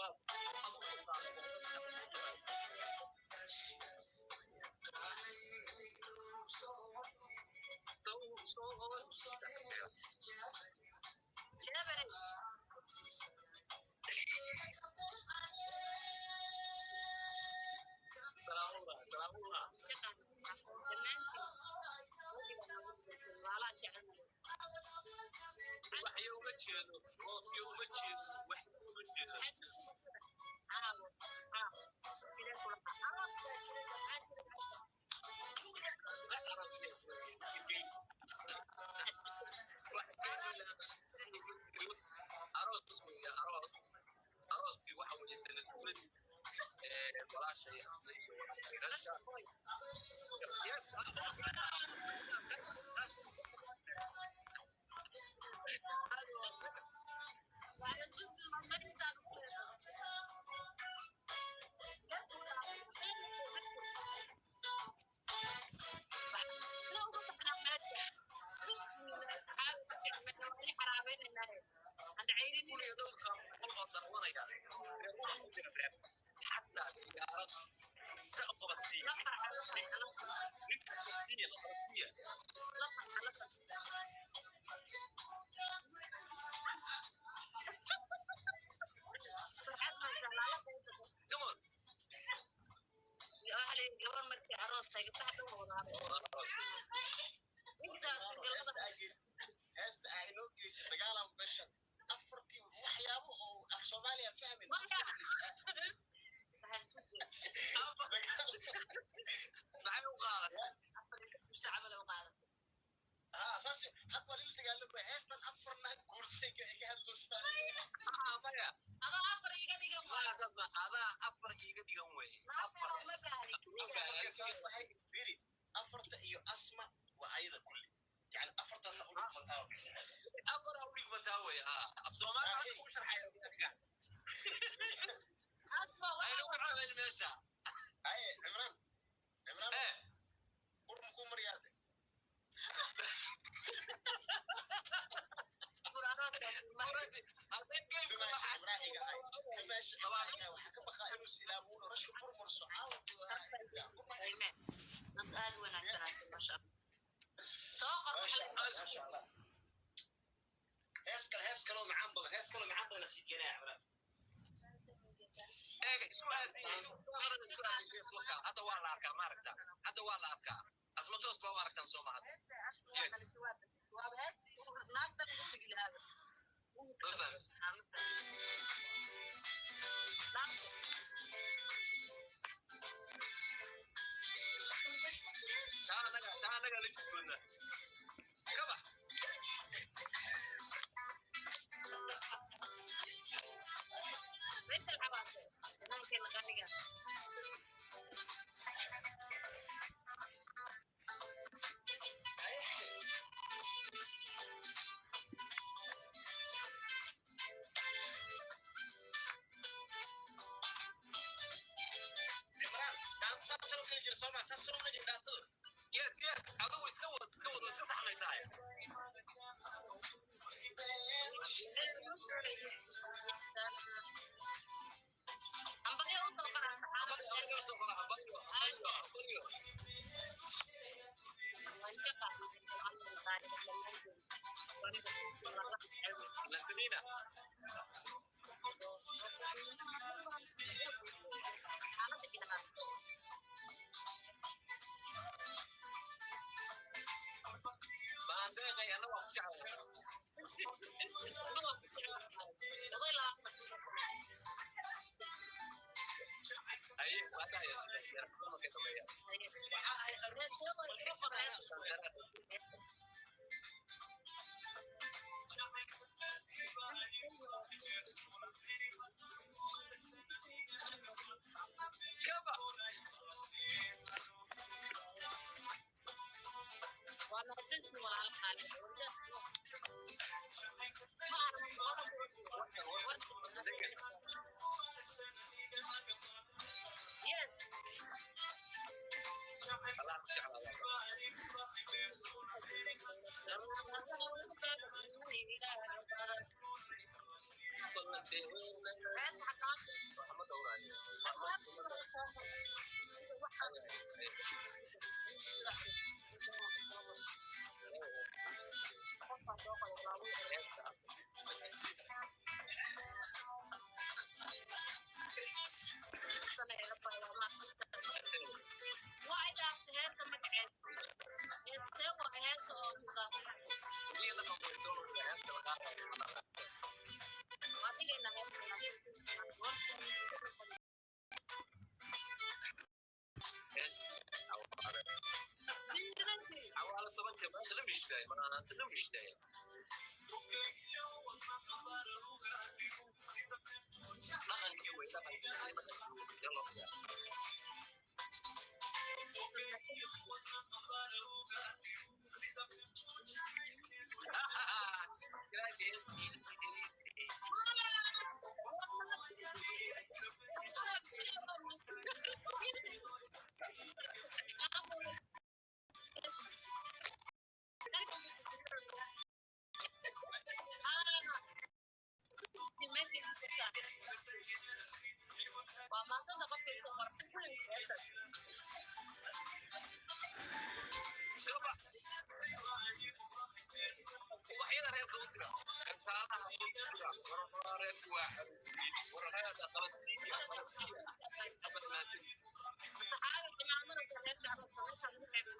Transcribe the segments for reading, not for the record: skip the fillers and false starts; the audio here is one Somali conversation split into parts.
Waa Chévere. Salaamullah, salaamullah. Waxyo uma jeedo, roodkii uma jeedo, wax uma jeedo. Aroos weeye, aroos. Arooskii waxa weeye sanad guuradii walaashay Asma iyo walaalkay Rasha. Yes. Kun iyo dhowrka boqol oo daawanaya reer ubax u jira, reer xataa diyaarad sa u qabadsiiya, ninka qabadsiiya, la qabadsiiya. Come on. Gabar markii aroos tahay, gabdhaha dhan wada aroos. Intaas galada. Heesta aa inoo geysay dagaalan meeshan afartii waxyaabo oo af Soomaaliya fahmin. Maxay u qaadatay? Ha, saas hadda waa lila dagaalamaya. Heestan afarna guursay ka hadlaysaa. Ah, maya. Adoo afar iga dhigan. Maa saas ma adaa afar iiga dhigan weye, afar. Ma baahni. Firi, afarta iyo Asma waa ayada kulli, yani afartaasa u dhigmataa. Afar aa u dhigmataa weye. Ha, af Soomaali hadda ku sharxaya. Asma. Ayna u ceebayn meesha. Haye Cimraan, Cimraan. Eh. Bur makuu maryaade? Hadday geymka waxaas waxaa ka baqaa inuu silaabuuno rashka bur marso caawa. Dad aad u wanaagsanaatin, maasha Allah. Soo qor waxa la Maasha Allah. Hees kale, hees kaloo macaan badan, hees kaloo macaan badan sii geenaya, Cimraan. Eega, isku aadiyey isku aadiyey markaa. Hadda waa la arkaa, maaragta? Hadda waa la arkaa. Asma toos baa u aragtaan, soo mahad. Waaba heestii naagtan ugu tegi lahaa. Ma fahmis? Taa anaga, taa anaga la jidgoodna kabax. Faysal Cabaase, banaankeena qaniga. Cimraan, dhaanta saas loo kala jira, sooma saas loo kala jira dhaantada? Yes, adigu iska wad, iska wad, iska saxmay tahay. Hambalyo u soo qora asxaabta. Hambalyo soo qora, hambalyo, hambalyo, hambalyo. Nasrina. Baan deeqay, anna waa ku jeclahay. Haye, waa dhahaya markay dhameeyaan. Kaba. Waa mahadsantihiin, walaalaha. Degan. Yes. Allah ku jeclaa. Heesta xaqaas. Waxa ma dhowraayo. Heesta. Waa ay dhaaftay heesta magaceed. Heestee waa heesta oo mudaafsan. Iyo dhaqan way soo noqotay, heesta la qaadayo. Waa dhigayna heesta. Heesta. Cawaale. Cawaale 10-ka maanta la mishtaay, maanta la mishtaay. Dhaqankii way, dhaqankii, dhaqankii way, see loo xiraa? Waa maansada qofka isoo qoray. Ubaxyada reerka u dira, gantaalaha u dira, wararada reerku waa xaruusiin, wararada qabadsiiya, qabadsiiya, qabadmaasin. Saxaabada cimaamada reerka arooska meesha lagu xidho.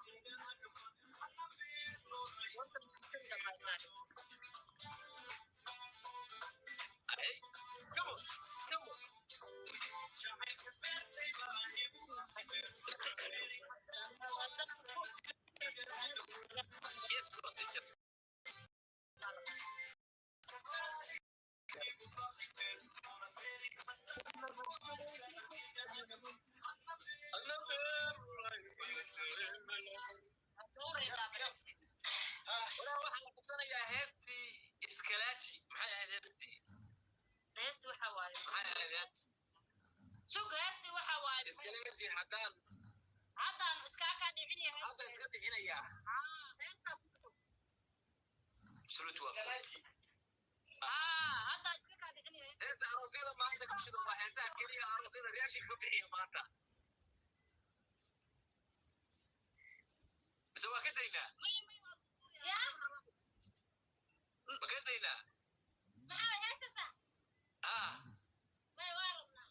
Wasan sinta qaadnaa. Hey, come on, come on. Yes, was it? Walaa waxaa la qabsanayaa heestii Iskalaaji. Maxay ahayd heestii? Heesti waxa waaye. Maxay ahayd heestii? Sug, heesti waxa waaye. Iskalaaji haddaan Haddaan iskaa kaa dhicinaya. Hadda iska dhicinayaa. Heesta. Absolute waa. Haddaan iska kaa dhicinaya. Heesta aroosyada maanta ku shidan waa heesaha keliya aroosyada reaction ka bixiya maanta. Mise waa ka daynaa? Ya. Ma ka daynaa? Maxaa heestasa? Ah, May waa rabnaa.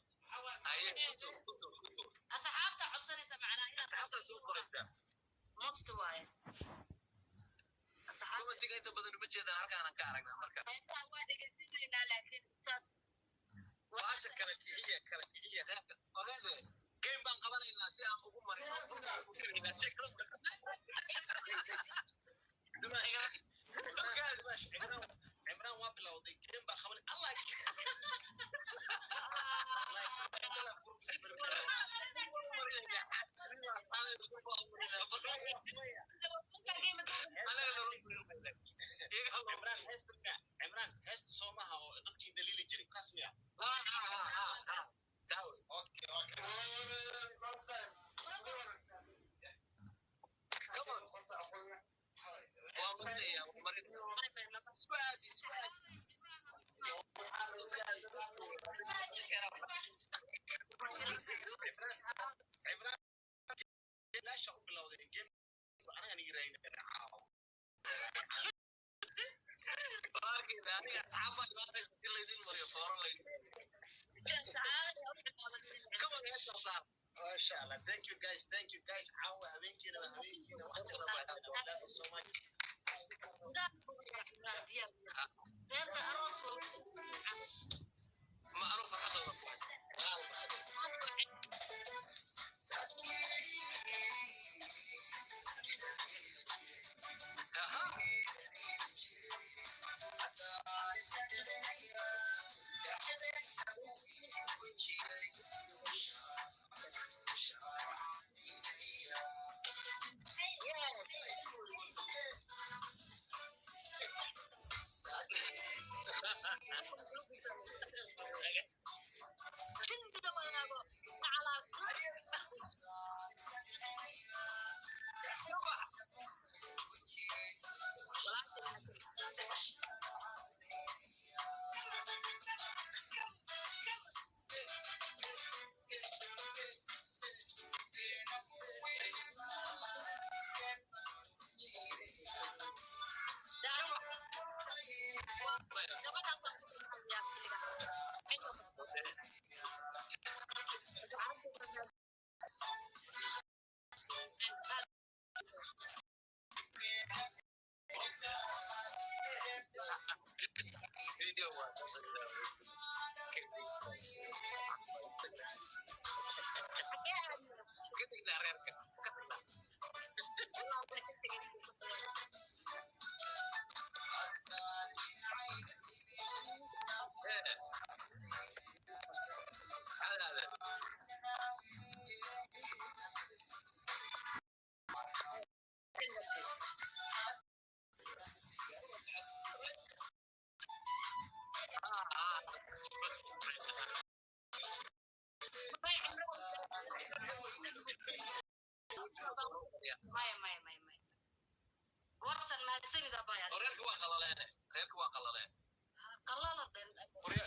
Aye, ku tuur, ku tuur, ku tuur. Asxaabta codsanaysa macnaa inaad Asxaabta soo qoraysa. Must waaye. Asxaabta Commentiga inta badan uma jeedaan, halkaanan ka aragnaa marka. Heesaha waa dhegeysanaynaa, laakiin saas. Baasha kala kiciya, kala kiciya reerka. Oreede, game baan qabanaynaa si aan ugu marino. Ugu kiciynaa sheekada. Dumash, Cimraan, Cimraan waa bilowday, game baa qaban Allah. Cimraan, heesta, Cimraan, heesta soomaha oo dadkii daliili jiray kaas miya? Okay. Come on. Waa marinaya, waa marinaya. Isku aad. Mahadsanid abaa. Oo reerka waa qalaleen, reerka waa qalaleen. Qalala dhan. Qoryo.